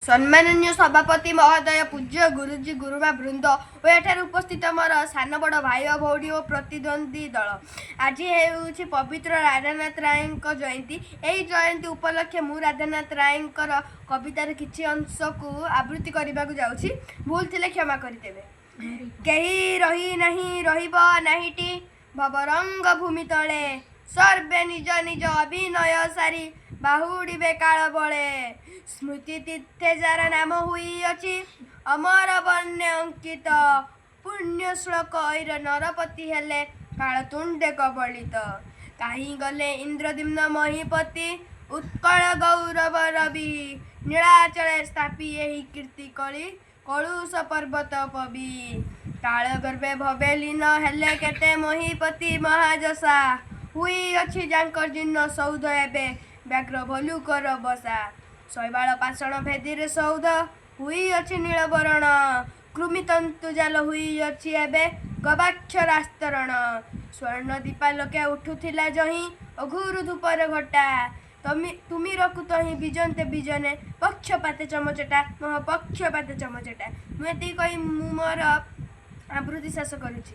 ସମ୍ମାନନୀୟ ସଭାପତି ମହୋଦୟ, ପୂଜ୍ୟ ଗୁରୁଜୀ, ଗୁରୁମା ବୃନ୍ଦ ଓ ଏଠାରେ ଉପସ୍ଥିତ ମୋର ସାନ ବଡ଼ ଭାଇ ଓ ଭଉଣୀ ଓ ପ୍ରତିଦ୍ୱନ୍ଦ୍ୱୀ ଦଳ, ଆଜି ହେଉଛି ପବିତ୍ର ରାଧାନାଥ ରାୟଙ୍କ ଜୟନ୍ତୀ। ଏହି ଜୟନ୍ତୀ ଉପଲକ୍ଷେ ମୁଁ ରାଧାନାଥ ରାୟଙ୍କର କବିତାର କିଛି ଅଂଶକୁ ଆବୃତ୍ତି କରିବାକୁ ଯାଉଛି। ଭୁଲ ଥିଲେ କ୍ଷମା କରିଦେବେ। କେହି ରହି ନାହିଁ, ରହିବ ନାହିଁଟି ଭବରଙ୍ଗ ଭୂମି ତଳେ। ସର୍ବେ ନିଜ ନିଜ ଅଭିନୟ ସାରି ବାହୁଡ଼ିବେ କାଳ ବଳେ। ସ୍ମୃତି ତୀର୍ଥେ ଯାର ନାମ ହୋଇଅଛି ଅମର ବର୍ଣ୍ଣେ ଅଙ୍କିତ। ପୁଣ୍ୟ ଶ୍ଳୋକ ଐର ନରପତି ହେଲେ କାଳ ତୁଣ୍ଡେ କବଳିତ। କାହିଁ ଗଲେ ଇନ୍ଦ୍ରଦ୍ୟୁମ୍ନ ମହୀପତି, ଉତ୍କଳ ଗୌରବ ରବି? ନୀଳାଚଳେ ସ୍ଥାପି ଏହି କୀର୍ତ୍ତି କଳି କଳୁଷ ପର୍ବତ ପବି। କାଳ ଗର୍ଭେ ଭବେ ଲୀନ ହେଲେ କେତେ ମହୀପତି ମହାଯଶା। ହୋଇଅଛି ଯାଙ୍କ ଜୀର୍ଣ୍ଣ ସୌଧ ଏବେ ବ୍ୟାଘ୍ର ଭଲ୍ଲୁକର ବସା। ଶୈବାଳ ପାଷାଣ ଭେଦିରେ ସୌଧ ହୋଇଅଛି ନୀଳବରଣ। କୃମିତନ୍ତୁ ଜାଲ ହୋଇଅଛି ଏବେ ଗବାକ୍ଷର ଆସ୍ତରଣ। ସ୍ୱର୍ଣ୍ଣ ଦୀପାଲୋକେ ଉଠୁଥିଲା ଯହିଁ ଅଘୁରୁ ଧୂପର ଘଟା। ତମି ତୁମିରକୁ ତହିଁ ବିଜନ୍ତେ ବିଜନେ ପକ୍ଷପାତେ ଚମଚଟା ମହ ପକ୍ଷପାତେ ଚମଚଟା। ମୁଁ ଏତିକି କହି ମୁଁ ମୋର ଆବୃତ୍ତି ଶେଷ କରୁଛି।